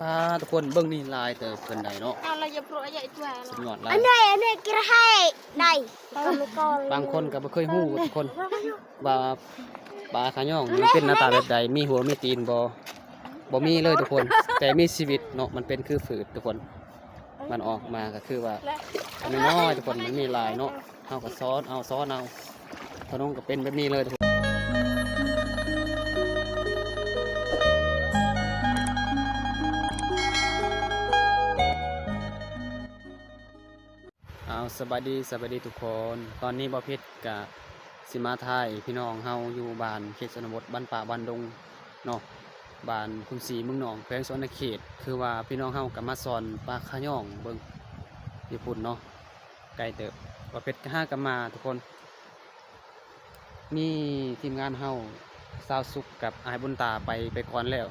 ປາ ທຸກຄົນເບິ່ງນີ້ ຫຼາຍເຕີບເພິ່ນໄດ້ເນາະ ເອົາລະຢ່າໂປຣະໃຫຍ່ຕົວ ສຸດຍອດຫຼາຍ ອັນນີ້ ອັນນີ້ກິນໃຫ້ໄດ້ ບາງຄົນກໍບໍ່ເຄີຍຮູ້ທຸກຄົນ ວ່າປາຂາຍອງມັນເປັນໜ້າຕາແບບໃດ ມີຫົວມີຕີນບໍ່ ບໍ່ມີເລີຍທຸກຄົນ ແຕ່ມີຊີວິດເນາະ ມັນເປັນຄືຝືດທຸກຄົນ ມັນອອກມາກໍຄືວ່າ ອັນນ້ອຍໆ ທຸກຄົນ ມັນມີຫຼາຍເນາະ ເຮົາກໍສອນເອົາ ສອນເອົາ ຂະໜົມກໍເປັນແບບນີ້ເລີຍທຸກຄົນ ເອົາ ສະບາຍດີ ສະບາຍດີທຸກຄົນ ຕອນນີ້ບ່າວເພັດກະຊິມາຖ່າຍພີ່ນ້ອງເຮົາຢູ່ບ້ານເຂດຊົນນະບົດ ບ້ານປ່າບ້ານດົງເນາະ ບ້ານຄຸນສີເມືອງໜອງ ແຂວງສະຫວັນນະເຂດ ຄືວ່າພີ່ນ້ອງເຮົາກໍມາສອນປາຂາຍອງເບິ່ງຢູ່ພຸ້ນເນາະ ໄກເຕີບ ບ່າວເພັດກໍຫາກັນມາທຸກຄົນ ມີທີມງານເຮົາ ຊາວສຸກກັບອ້າຍບຸນຕາໄປ ໄປກ່ອນແລ້ວ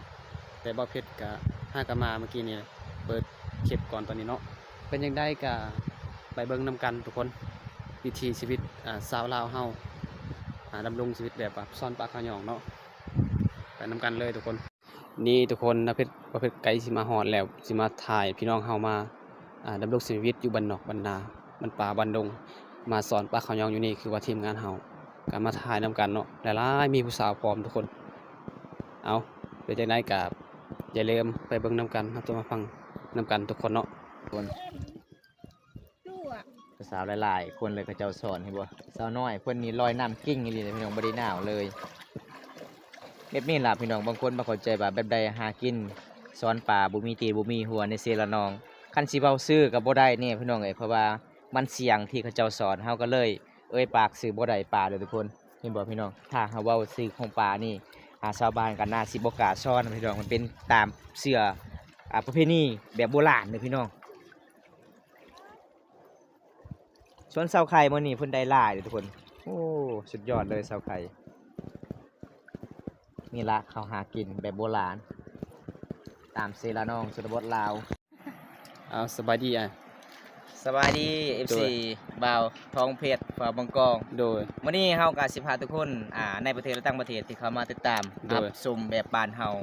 ແຕ່ບ່າວເພັດກະຫາກະມາເມື່ອກີ້ນີ້ ເປີດຄລິບກ່ອນຕອນນີ້ເນາະ ເປັນຈັ່ງໃດກະໄປເບິ່ງນຳກັນທຸກຄົນ ວິຖີຊີວິດ ອາ ຊາວລາວເຮົາ ອາ ດຳລົງຊີວິດແບບວ່າສອນປາຂາຍອງເນາະ ໄປນຳກັນເລີຍທຸກຄົນ. ນີ້ທຸກຄົນ ບ່າວເພັດ ບ່າວເພັດໃກ້ຊິມາຮອດແລ້ວ ຊິມາຖ່າຍພີ່ນ້ອງເຮົາມາ ອ່າ ດຳລົງຊີວິດຢູ່ບ້ານນອກບ້ານນາ ບ້ານປ່າບ້ານດົງ ມາສອນປາຂາຍອງຢູ່ນີ້ ຄືວ່າທີມງານເຮົາກໍມາຖ່າຍນຳກັນເນາະ ຫຼາຍໆ ມີຜູ້ສາວພ້ອມທຸກຄົນ ເອົາ ເປັນຈັ່ງໃດກໍຢ່າລືມໄປເບິ່ງນຳກັນ ຮັບຊົມຮັບຟັງນຳກັນທຸກຄົນເນາະ. ຜູ້ສາວຫຼາຍໆຄົນເລີຍ ເຂົາເຈົ້າສອນ ເຫັນບໍ່ ສາວນ້ອຍເພິ່ນນີ້ລອຍນ້ຳກິ່ງອີ່ຫຼີເດ້ພີ່ນ້ອງ ບໍ່ໄດ້ໜາວເລີຍ ແບບນີ້ລະພີ່ນ້ອງ ບາງຄົນບໍ່ເຂົ້າໃຈວ່າແບບໃດຫາກິນ ສອນປາບໍ່ມີຕີນບໍ່ມີຫົວໃນເຊລະນອງ ຄັນຊິເວົ້າຊື່ກໍບໍ່ໄດ້ແນ່ພີ່ນ້ອງເອີຍ ເພາະວ່າມັນສ່ຽງທີ່ເຂົາເຈົ້າສອນ ເຮົາກໍເລີຍເອີ່ຍປາກຊື່ບໍ່ໄດ້ປາເດີທຸກຄົນ ເຫັນບໍ່ພີ່ນ້ອງ ຖ້າເຮົາເວົ້າຊື່ຂອງປານີ້ ອາ ຊາວບ້ານກໍໜ້າຊິບໍ່ກ້າສອນພີ່ນ້ອງ ມັນເປັນຕາມເຊື່ອ ອາ ປະເພນີແບບໂບລານເດີພີ່ນ້ອງ. ສວນຊາວໄຂ່ມື້ນີ້ເພິ່ນໄດ້ຫຼາຍເດ້ທຸກຄົນ ໂອ້ ສຸດຍອດເລີຍຊາວໄຂ່ ນີ້ລະເຂົາຫາກິນແບບໂບລານ ຕາມເຊລະນອງຊົນນະບົດລາວ ເອົາ ສະບາຍດີອ້າຍ ສະບາຍດີ ເອັຟຊີ ໂດຍ ບ່າວທອງເພັດ ບ່າວບາງກອງ ໂດຍ ມື້ນີ້ເຮົາກໍຊິພາທຸກຄົນ ອ່າ ໃນປະເທດ ແລະ ຕ່າງປະເທດ ທີ່ເຂົ້າມາຕິດຕາມ ໂດຍ ຮັບຊົມແບບບ້ານເຮົາ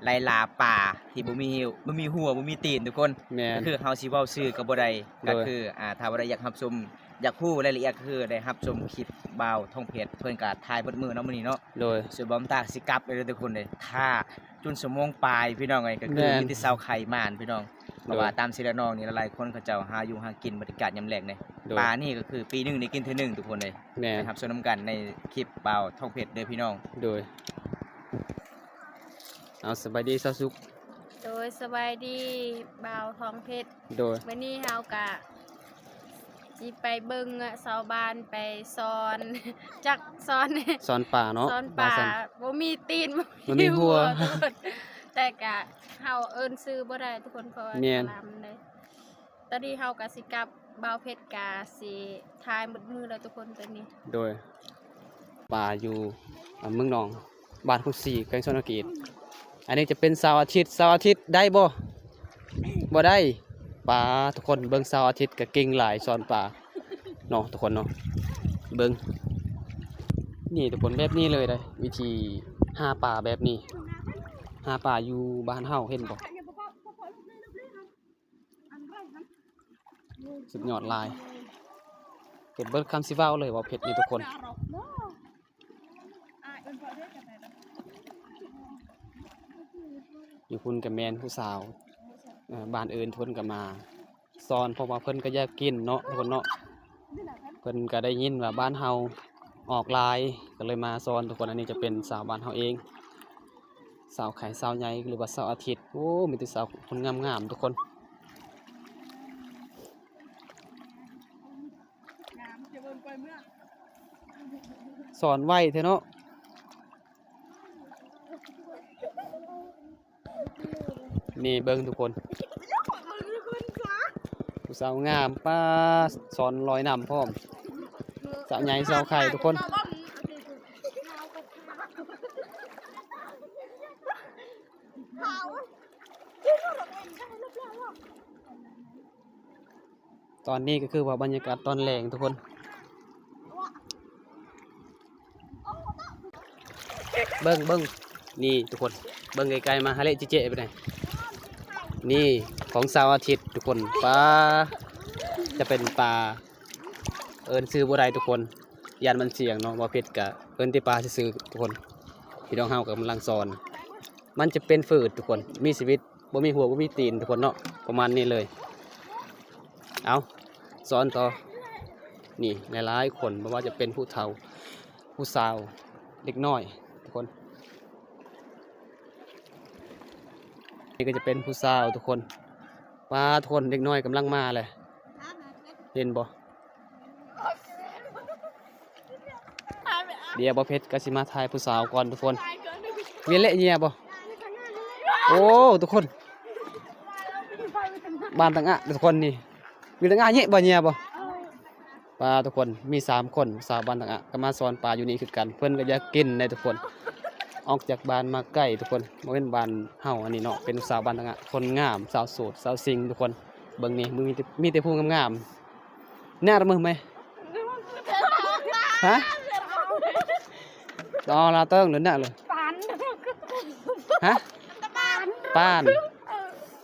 ໄລ່ລ່າປາທີ່ບໍ່ມີ ບໍ່ມີຫົວ ບໍ່ມີຕີນທຸກຄົນ ແມ່ນ ກໍຄືເຮົາຊິເວົ້າຊື່ກໍບໍ່ໄດ້ ໂດຍ ກໍຄື ອ່າ ຖ້າວ່າໃດຢາກຮັບຊົມ ຢາກຮູ້ລາຍລະອຽດ ກໍຄືໄດ້ຮັບຊົມຄລິບບ່າວທອງເພັດ ເພິ່ນກໍຖ່າຍເບິດມື້ເນາະ ມື້ນີ້ເນາະ ໂດຍ ສ່ວນບ່າວຕາຊິກັບເລີຍທຸກຄົນເດ້ ຖ້າຈົນຊົ່ວໂມງປາຍພີ່ນ້ອງເອີຍ ກໍຄື ແມ່ນ ມີແຕ່ຊາວໄຂ່ໝານພີ່ນ້ອງ ໂດຍ ເພາະວ່າຕາມເຊລະນອງນີ້ ຫຼາຍໆຄົນເຂົາເຈົ້າຫາຢູ່ຫາກິນ ບັນຍາກາດຍາມແລງເດ້ ໂດຍ ປານີ້ກໍຄືປີໜຶ່ງໄດ້ກິນເທື່ອໜຶ່ງທຸກຄົນເດ້ ແມ່ນ ໄປຮັບຊົມນຳກັນໃນຄລິບບ່າວທອງເພັດເດີພີ່ນ້ອງ ໂດຍ. ເອົາ ສະບາຍດີຊາວສຸກ ໂດຍ ສະບາຍດີບ່າວທອງເພັດ ໂດຍ ມື້ນີ້ເຮົາກະຊິໄປເບິ່ງຊາວບ້ານໄປສອນ ຈັກສອນ ສອນປາເນາະ ສອນປາ ປາສອນ ບໍ່ມີຕີນ ບໍ່ມີຫົວ ບໍ່ມີຫົວ ແຕ່ກະເຮົາເອີ້ນຊື່ບໍ່ໄດ້ທຸກຄົນ ເພາະວ່າ ແມ່ນ ລຳເດ້ ຕອນນີ້ເຮົາກະຊິກັບ ບ່າວເພັດກະຊິຖ່າຍໝົດມື້ແລ້ວທຸກຄົນຕອນນີ້ ໂດຍ ປາຢູ່ ອາ ເມືອງໜອງ ບ້ານຄຸນສີ ແຂວງສະຫວັນນະເຂດ ອັນນີ້ຈະເປັນເສົາອາທິດ ເສົາອາທິດໄດ້ບໍ່? ບໍ່ໄດ້ ປາ ທຸກຄົນເບິ່ງ ເສົາອາທິດກະເກັ່ງຫຼາຍ ສອນປາເນາະ ທຸກຄົນເນາະ ເບິ່ງ ນີ້ທຸກຄົນ ແບບນີ້ເລີຍເດ້ ວິທີຫາປາແບບນີ້ ຫາປາຢູ່ບ້ານເຮົາ ເຫັນບໍ່? ສຸດຍອດຫຼາຍ ເຮັດເບິດຄຳຊິເວົ້າເລີຍ ເວົ້າເຜັດນີ້ທຸກຄົນ ຢູ່ພຸ້ນກະແມ່ນຜູ້ສາວ ເອີ ບ້ານອື່ນເພິ່ນກະມາສອນ ເພາະວ່າເພິ່ນກະຢາກກິນເນາະ ທຸກຄົນເນາະ ເພິ່ນກະໄດ້ຍິນວ່າບ້ານເຮົາອອກຫຼາຍ ກະເລີຍມາສອນ ທຸກຄົນ ອັນນີ້ຈະເປັນສາວບ້ານເຮົາເອງ ສາວໄຂ່ ສາວໃຫຍ່ ຫຼືວ່າສາວອາທິດ ໂອ້ ມີແຕ່ສາວຄົນງາມໆ ທຸກຄົນ ສອນໄວແທ້ເນາະ ນີ້ເບິ່ງທຸກຄົນ ຜູ້ສາວງາມ ປາ ສອນລອຍນ້ຳພ້ອມ ສາວໃຫຍ່ ສາວໄຂ່ ທຸກຄົນ. ຕອນນີ້ກໍຄືວ່າບັນຍາກາດຕອນແລງທຸກຄົນ ເບິ່ງ ເບິ່ງ ນີ້ທຸກຄົນ ເບິ່ງໄກໆ ມາ ຮະເລະຈິເຈະໄປໄດ໋ ນີ້ຂອງເສົາອາທິດທຸກຄົນ. ປາ ຈະເປັນປາ ເອີ້ນຊື່ບໍ່ໄດ້ທຸກຄົນ ຢ້ານມັນສ່ຽງເນາະ. ບໍ່ເພັດກະເອີ້ນແຕ່ປາຊື່ໆທຸກຄົນ. ພີ່ນ້ອງເຮົາກຳລັງສອນ ມັນຈະເປັນຝືດທຸກຄົນ ມີຊີວິດ ບໍ່ມີຫົວບໍ່ມີຕີນທຸກຄົນເນາະ ປະມານນີ້ເລີຍ. ເອົາ ສອນຕໍ່. ນີ້ຫຼາຍໆຄົນ ບໍ່ວ່າຈະເປັນຜູ້ເຖົ້າ ຜູ້ສາວ ເດັກນ້ອຍທຸກຄົນ. ນີ້ກໍຈະເປັນຜູ້ສາວທຸກຄົນ. ປາ ທຸກຄົນ ເດັກນ້ອຍກຳລັງມາແຫຼະ ເຫັນບໍ່? ດຽວບໍ່ເພັດກໍຊິມາຖ່າຍຜູ້ສາວກ່ອນທຸກຄົນ. ເວເລະເຍຍບໍ່? ໂອ້ ທຸກຄົນ ບ້ານຕັງອະທຸກຄົນນີ້. ມີຕັງອະເຍະບໍ່ ເຍຍບໍ່? ປາ ທຸກຄົນ ມີສາມຄົນ ສາວບ້ານຕັງອະກໍມາສອນປາຢູ່ນີ້ຄືກັນ. ເພິ່ນກໍຢາກກິນໄດ໋ທຸກຄົນ ອອກຈາກບ້ານມາໄກທຸກຄົນ ບໍ່ແມ່ນບ້ານເຮົາອັນນີ້ເນາະ. ເປັນສາວບ້ານຕັງອະ ຄົນງາມ ສາວໂສດ ສາວຊິງທຸກຄົນ. ເບິ່ງນີ້ ມີແຕ່ ມີແຕ່ຜູ້ງາມໆ. ໜ້າລະເມີໄໝ? ຮະ? ອໍ ລາວເຕີງ ຫຼື ໜ້າເລີຍ? ປານ ຮະ? ປານ ປານ ເອີ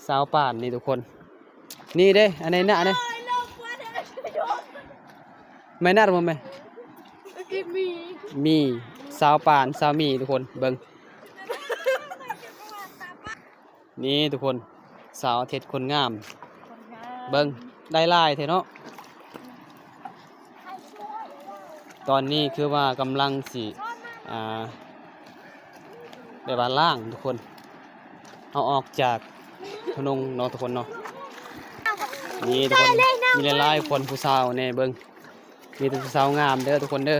ສາວປານນີ້ທຸກຄົນ. ນີ້ເດ້ ອັນນີ້ໜ້ານີ້ ແມ່ນໜ້າລະເມີໄໝ? ມີ ມີ ສາວປານ ສາວມີທຸກຄົນ ເບິ່ງ. ນີ້ທຸກຄົນ ສາວເຮັດຄົນງາມ ຄົນງາມ ເບິ່ງ ໄດ້ຫຼາຍແທ້ເນາະ. ຕອນນີ້ຄືວ່າກຳລັງຊິ ອ່າ ແບບວ່າລ້າງທຸກຄົນ ເອົາອອກຈາກຖົງເນາະທຸກຄົນເນາະ. ນີ້ທຸກຄົນ ມີຫຼາຍໆຄົນ ຜູ້ສາວແດ່ ເບິ່ງ ມີແຕ່ຜູ້ສາວງາມເດີທຸກຄົນເດີ.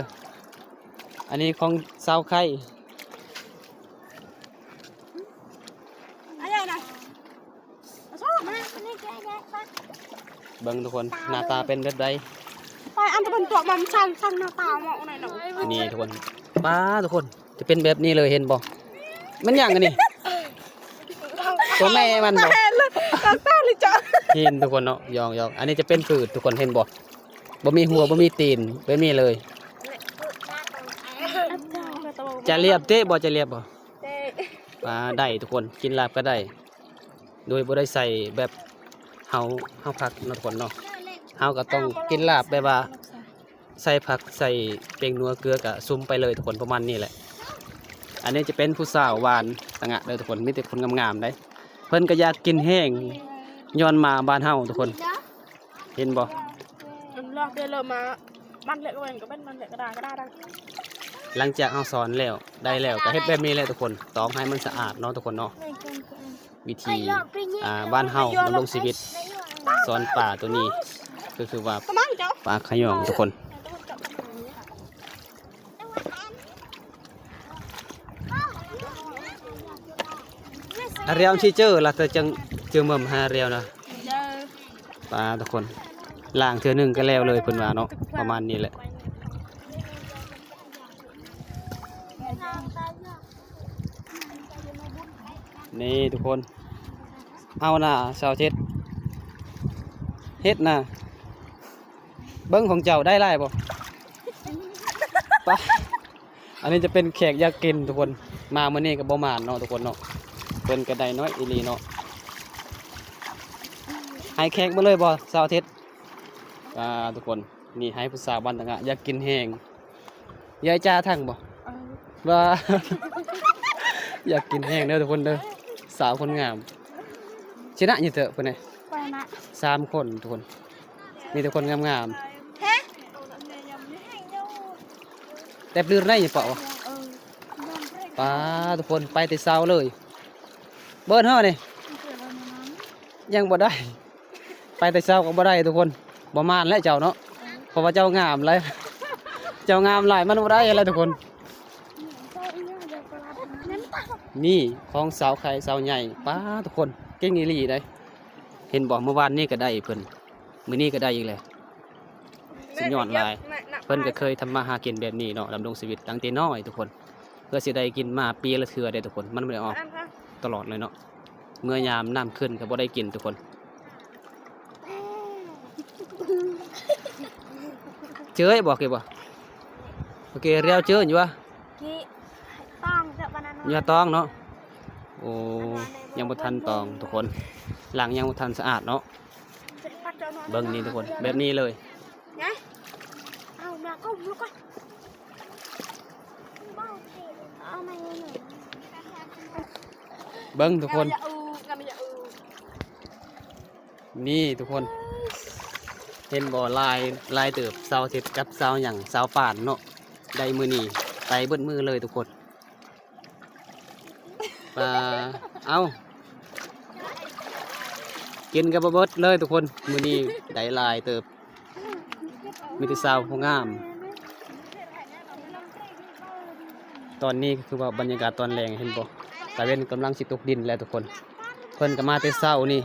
ອັນນີ້ຂອງສາວໄຂ່ ເບິ່ງທຸກຄົນ ໜ້າຕາເປັນແບບໃດ? ໄປອັນຕະເປັນຕົວມັນຊ່າງ ຊ່າງໜ້າຕາເໝາະໜ້ອຍເນາະ. ນີ້ທຸກຄົນ ປາ ທຸກຄົນ ຈະເປັນແບບນີ້ເລີຍ ເຫັນບໍ່? ແມ່ນຫຍັງອັນນີ້? ຕົວແມ່ມັນບໍ່? ຕາ ຕາ ຕາ ເຫັນທຸກຄົນເນາະ ຢອກໆ. ອັນນີ້ຈະເປັນຝືດທຸກຄົນ ເຫັນບໍ່? ບໍ່ມີຫົວ ບໍ່ມີຕີນ ແບບນີ້ເລີຍ. ຈະລຽບເຕະບໍ່? ຈະລຽບບໍ່? ເຕະ ປາ ໄດ້ທຸກຄົນ ກິນລາບກໍໄດ້ ໂດຍບໍ່ໄດ້ໃສ່ແບບເຮົາ ເຮົາຜັກເນາະທຸກຄົນເນາະ. ເຮົາກໍຕ້ອງກິນລາບແບບວ່າໃສ່ຜັກ ໃສ່ແປ້ງນົວ ເກືອ ກະຊຸມໄປເລີຍທຸກຄົນ ປະມານນີ້ແຫຼະ. ອັນນີ້ຈະເປັນຜູ້ສາວບ້ານຕະງະເດີທຸກຄົນ ມີແຕ່ຄົນງາມໆເດ້. ເພິ່ນກໍຢາກກິນແຮງ ຍ້ອນມາບ້ານເຮົາທຸກຄົນ ເຫັນບໍ່? ອັນລອກເດີເລີມາ ມັນເລະກໍເປັນ ກໍເປັນ ມັນເລະກໍໄດ້ ກໍໄດ້ ໄດ້. ຫຼັງຈາກເຮົາສອນແລ້ວ ໄດ້ແລ້ວ ກໍເຮັດແບບນີ້ແຫຼະທຸກຄົນ ຕ້ອງໃຫ້ມັນສະອາດເນາະທຸກຄົນເນາະ. ວິທີ ອ່າ ບ້ານເຮົາດຳລົງຊີວິດ ສອນປາໂຕນີ້ ກໍຄືວ່າປາຂະຫຍອງທຸກຄົນ. ອາ ລຽວຊິເຈີລະ ເຕີຈັ່ງເຈີເໝິມ ຫາລຽວນະ. ປາ ທຸກຄົນ ລ້າງເທື່ອໜຶ່ງກໍແລ້ວເລີຍ ເພິ່ນວ່າເນາະ ປະມານນີ້ແຫຼະ. ນີ້ທຸກຄົນ ເອົານະ ສາວເຈັດ ເຮັດນະ. ເບິ່ງຂອງເຈົ້າໄດ້ຫຼາຍບໍ່? ປະ ອັນນີ້ຈະເປັນແຂກຢາກກິນທຸກຄົນ ມາມື້ນີ້ກໍບໍ່ໝານເນາະທຸກຄົນເນາະ. ເພິ່ນກໍໄດ້ໜ້ອຍອີ່ຫຼີເນາະ. ໃຫ້ແຂກໝົດເລີຍບໍ່ ສາວເຈັດ? ອ່າ ທຸກຄົນ ນີ້ໃຫ້ຜູ້ສາວບ້ານຕະງະ ຢາກກິນແຮງ. ຍາຍຈາທັງບໍ່? ເອີ ວ່າ ຢາກກິນແຮງເດີທຸກຄົນເດີ ສາວຄົນງາມ. ຊະນະຢູ່ເຕີພຸ້ນນະ ຊະນະ ສາມຄົນທຸກຄົນ ມີແຕ່ຄົນງາມໆ. ແຕ່ບລືນໄດ້ຢູ່ເປາະວະ? ເອີ ປາ ທຸກຄົນ ໄປແຕ່ເຊົ້າເລີຍ. ເບີດເຮີນີ້ ຍັງບໍ່ໄດ້. ໄປແຕ່ເຊົ້າກໍບໍ່ໄດ້ທຸກຄົນ ບໍ່ໝານແຫຼະເຈົ້າເນາະ ເພາະວ່າເຈົ້າງາມຫຼາຍ ເຈົ້າງາມຫຼາຍ ມັນບໍ່ໄດ້ແຫຼະທຸກຄົນ. ນີ້ຂອງສາວໄຂ່ສາວໃຫຍ່ ປາ ທຸກຄົນ ເກັ່ງອີ່ຫຼີເດ້. ເຫັນບໍ່ ມື້ວານນີ້ກໍໄດ້ເພິ່ນ ມື້ນີ້ກໍໄດ້ອີກແລ້ວ ສຸດຍອດຫຼາຍ. ເພິ່ນກໍເຄີຍທຳມາຫາກິນແບບນີ້ເນາະ ດຳລົງຊີວິດຕັ້ງແຕ່ນ້ອຍທຸກຄົນ ເພື່ອຊິໄດ້ກິນມາປີລະເທື່ອເດ້ທຸກຄົນ ມັນບໍ່ໄດ້ອອກຕະຫຼອດເລີຍເນາະ. ເມື່ອຍາມນ້ຳຂຶ້ນກໍບໍ່ໄດ້ກິນທຸກຄົນ. ເຈີ້ຍບໍ່ ເກບໍ່ ໂອເຄ ລຽວເຈີ້ຍຢູ່ວະ ກີຕ້ອງເຈາະບານານ ຢູ່ຕ້ອງເນາະ. ໂອ້ ຍັງບໍ່ທັນຕອງທຸກຄົນ, ຫຼັງຍັງບໍ່ທັນສະອາດເນາະ. ເບິ່ງນີ້ທຸກຄົນ, ແບບນີ້ເລີຍ. ເບິ່ງທຸກຄົນ. ນີ້ທຸກຄົນ ເຫັນບໍ່? ຫຼາຍ ຫຼາຍເຕີບ, ຊາວເທັດກັບຊາວຫຍັງ ຊາວປານເນາະ. ໄດ້ມື້ນີ້ໄປເບິດມື້ເລີຍທຸກຄົນ. ປາ ເອົ້າ ກິນກັນບໍ່ເບິດເລີຍທຸກຄົນ. ມື້ນີ້ໄດ້ຫຼາຍເຕີບ. ມີແຕ່ສາວຜູ້ງາມ. ຕອນນີ້ກໍຄືວ່າບັນຍາກາດຕອນແລງ, ເຫັນບໍ່? ຕາເວັນກຳລັງຊິຕົກດິນແລ້ວທຸກຄົນ. ເພິ່ນກໍມາແຕ່ເຊົ້ານີ້.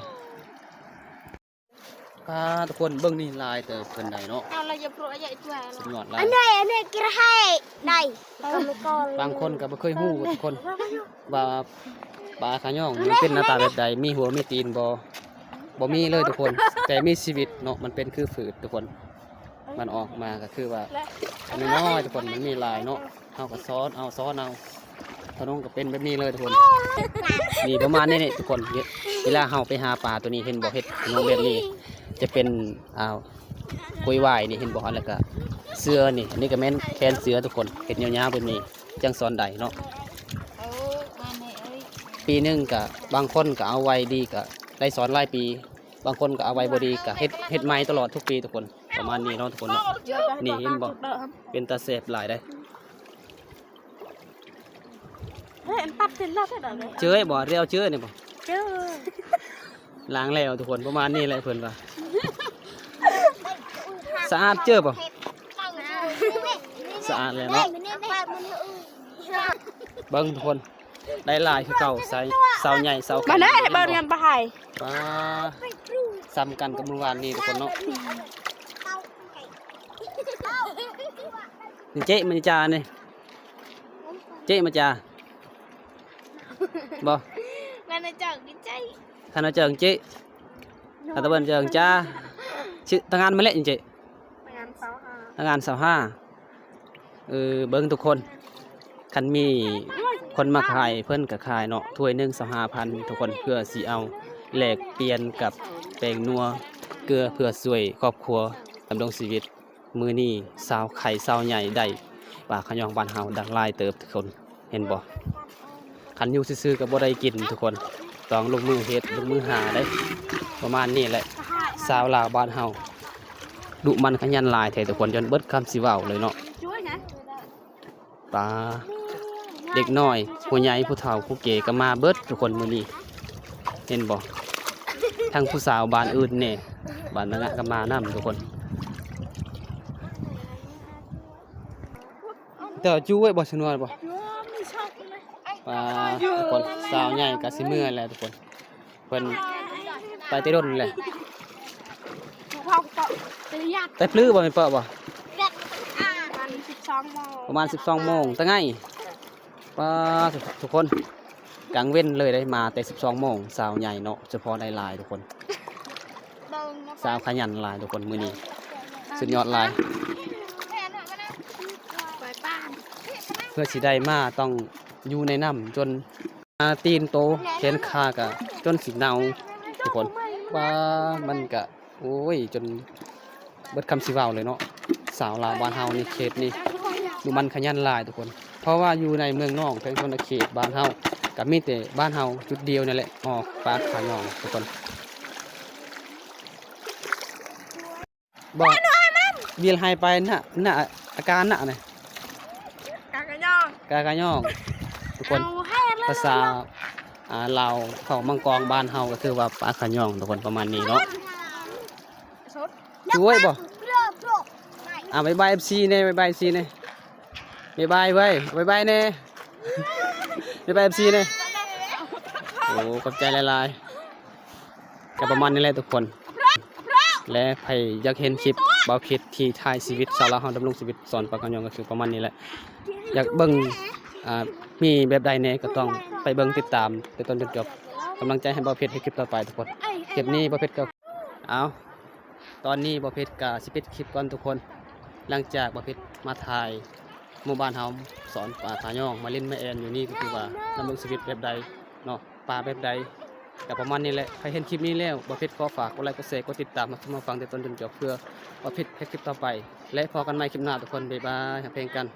ປາ ທຸກຄົນເບິ່ງນີ້, ຫຼາຍເຕີບເພິ່ນໄດ້ເນາະ. ເອົາລະ ຢ່າໂປຣະ ຢ່າອີກວ່າ ສຸດຍອດຫຼາຍ. ອັນໃດ ອັນໃດກິນໃຫ້ໄດ້. ບາງຄົນກໍບໍ່ເຄີຍຮູ້ທຸກຄົນ ວ່າປາຂາຍອງນີ້ມັນເປັນໜ້າຕາແບບໃດ, ມີຫົວມີຕີນບໍ່? ບໍ່ມີເລີຍທຸກຄົນ. ແຕ່ມີຊີວິດເນາະ, ມັນເປັນຄືຝືດທຸກຄົນ. ມັນອອກມາກໍຄືວ່າ ອັນນ້ອຍໆ ທຸກຄົນ, ມັນມີຫຼາຍເນາະ. ເຮົາກໍຊ້ອນເອົາ ຊ້ອນເອົາ. ຂະໜົມກໍເປັນແບບນີ້ເລີຍທຸກຄົນ. ນີ້ປະມານນີ້ນີ້ທຸກຄົນ. ເວລາເຮົາໄປຫາປາຕົວນີ້, ເຫັນບໍ່? ເຫັດຂະໜົມແບບນີ້ຈະເປັນ ອ່າ ກົຍຫວາຍນີ້, ເຫັນບໍ່? ແລ້ວກໍເສື້ອນີ້, ອັນນີ້ກໍແມ່ນແຂນເສື້ອທຸກຄົນ, ເຮັດຍາວໆແບບນີ້ຈັ່ງຊ້ອນໄດ້ເນາະ. ເອີ ມາແມ່ເອີຍ. ປີໜຶ່ງກໍບາງຄົນກໍເອົາໄວ້ດີກໍໄດ້ຊ້ອນຫຼາຍປີ, ບາງຄົນກໍເອົາໄວ້ບໍ່ດີກໍເຮັດ ເຮັດໃໝ່ຕະຫຼອດທຸກປີທຸກຄົນ. ປະມານນີ້ເນາະທຸກຄົນເນາະ. ນີ້ເຫັນບໍ່? ເປັນຕາແຊບຫຼາຍເດ້. ເຮີ້ຍ ອັນປັດເປັນລາດແທ້ດອກເດ້. ເຈີບໍ່? ເອົາເຈີນີ້ບໍ່? ເຈີ. ລ້າງແລ້ວທຸກຄົນ, ປະມານນີ້ແຫຼະເພິ່ນວ່າ. ສະອາດເຈີບໍ່? ສະອາດແລ້ວເນາະ. ເບິ່ງທຸກຄົນ, ໄດ້ຫຼາຍຄືເກົ່າ, ຊາວໃຫຍ່ຊາວກາງ. ມາເດີ ເບິ່ງນຳປາໄຫ. ປາ ສ່ຳກັນກັບມື້ວານນີ້ທຸກຄົນເນາະ. ເຈ ມັນຈານີ້ ເຈ ມາຈາບໍ່? ມັນຈາກິນເຈ ຄັນເຈົ້າເຈີເຈ ຄັນຕາເບິ່ນເຈີຈາ. ຊິ ຕະງານມາແລະເຈ ຕະງານຊາວຫ້າ ຕະງານຊາວຫ້າ. ເອີ ເບິ່ງທຸກຄົນ, ຄັນມີຄົນມາຂາຍ ເພິ່ນກໍຂາຍເນາະ, ຖ້ວຍໜຶ່ງຊາວຫ້າພັນທຸກຄົນ, ເພື່ອຊິເອົາແລກປ່ຽນກັບແປ້ງນົວເກືອ ເພື່ອຊ່ວຍຄອບຄົວດຳລົງຊີວິດ. ມື້ນີ້ຊາວໄຄຊາວໃຫຍ່ໄດ້ປາຂະຍອງບ້ານເຮົາດັງຫຼາຍເຕີບທຸກຄົນ, ເຫັນບໍ່? ຄັນຢູ່ຊື່ໆກໍບໍ່ໄດ້ກິນທຸກຄົນ, ຕ້ອງລົງມືເຮັດ ລົງມືຫາເດ້. ປະມານນີ້ແຫຼະ, ຊາວລາວບ້ານເຮົາດຸໝັ່ນຂະຫຍັນຫຼາຍແທ້ທຸກຄົນ, ຈົນເບິດຄຳຊິເວົ້າເລີຍເນາະ. ປາ ເດັກນ້ອຍ ຜູ້ໃຫຍ່ ຜູ້ເຖົ້າ ຜູ້ແກ່ກໍມາເບິດທຸກຄົນມື້ນີ້, ເຫັນບໍ່? ທັງຜູ້ສາວບ້ານອື່ນແດ່ ບ້ານນະງະກໍມານຳທຸກຄົນ. ເຈົ້າຈູ້ໄວ້ບໍ່ ຊະນວນບໍ່? ປາ ທຸກຄົນ, ສາວໃຫຍ່ກໍຊິເມືອແລ້ວທຸກຄົນ. ເພິ່ນໄປແຕ່ດົນແຫຼະ. ແຕ່ປຶບໍ່ ແມ່ນເປີະບໍ່? ປະມານສິບສອງໂມງ ປະມານສິບສອງໂມງ ຕະໄງ. ປາ ທຸກຄົນ, ກາງເວັນເລີຍໄດ໋, ມາແຕ່ສິບສອງໂມງ. ສາວໃຫຍ່ເນາະ, ສະເພາະໄດ້ຫຼາຍທຸກຄົນ, ສາວຂະຫຍັນຫຼາຍທຸກຄົນມື້ນີ້, ສຸດຍອດຫຼາຍ. ເພື່ອຊິໄດ້ມາຕ້ອງຢູ່ໃນນ້ຳຈົນ ອາ ຕີນໂຕແຂນຂາກະຈົນຊິເນົ່າທຸກຄົນ. ວ່າມັນກະ ໂອ້ຍ ຈົນເບິດຄຳຊິເວົ້າເລີຍເນາະ. ສາວລາວບ້ານເຮົານີ້ ເຂດນີ້ ດຸໝັ່ນຂະຫຍັນຫຼາຍທຸກຄົນ, ເພາະວ່າຢູ່ໃນເມືອງນອກ ແຂວງສະຫວັນນະເຂດ ບ້ານເຮົາກະມີແຕ່ບ້ານເຮົາຈຸດດຽວນີ້ແຫຼະ ອອກປາຂາຍອງທຸກຄົນ. ບໍ່ ວິລໄຮໄປນະ ນະ ອາການນະ ນະ ກາກະຍອງ ກາກະຍອງ ທຸກຄົນ. ເອົາໃຫ້ເລີຍ ພາສາ ອ່າ ລາວເຜົ່າມັງກອງບ້ານເຮົາກໍຄືວ່າປາຂະຍອງທຸກຄົນ ປະມານນີ້ເນາະ. ຊ່ວຍບໍ່? ອ່າ ບາຍບາຍເອັຟຊີແດ່ ບາຍບາຍເອັຟຊີແດ່. ບາຍບາຍເວີຍ ບາຍບາຍແດ່ ບາຍບາຍເອັຟຊີແດ່. ໂອ້ ຂອບໃຈຫຼາຍໆ. ກໍປະມານນີ້ແຫຼະທຸກຄົນ ແລະ ໃຜຢາກເຫັນຄລິບບ່າວເພັດທີ່ຖ່າຍຊີວິດຊາວລາວເຮົາດຳລົງຊີວິດສອນປາກາຍອງ ກໍຄືປະມານນີ້ແຫຼະ. ຢາກເບິ່ງ ອ່າ ມີແບບໃດແດ່ກໍຕ້ອງໄປເບິ່ງຕິດຕາມແຕ່ຕົ້ນຈົນຈົບ ກຳລັງໃຈໃຫ້ບ່າວເພັດເຮັດຄລິບຕໍ່ໄປທຸກຄົນ. ຄລິບນີ້ບ່າວເພັດກໍ ເອົາ ຕອນນີ້ບ່າວເພັດກະຊິປິດຄລິບກ່ອນທຸກຄົນ. ຫຼັງຈາກບ່າວເພັດມາຖ່າຍໝູ່ບ້ານເຮົາສອນປາຂາຍອງ ມາຫຼິ້ນມາແອ່ນຢູ່ນີ້ ກໍຄືວ່າດຳລົງຊີວິດແບບໃດເນາະ ປາແບບໃດ ກໍປະມານນີ້ແຫຼະ. ໃຜເຫັນຄລິບນີ້ແລ້ວ ບ່າວເພັດຂໍຝາກກົດໄລ ກົດແຊ ກົດຕິດຕາມ ຮັບຊົມຮັບຟັງແຕ່ຕົ້ນຈົນຈົບ ເພື່ອບ່າວເພັດເຮັດຄລິບຕໍ່ໄປ ແລະ ພໍ້ກັນໃໝ່ຄລິບໜ້າທຸກຄົນ. ບາຍບາຍ ຮັກແພງກັນ.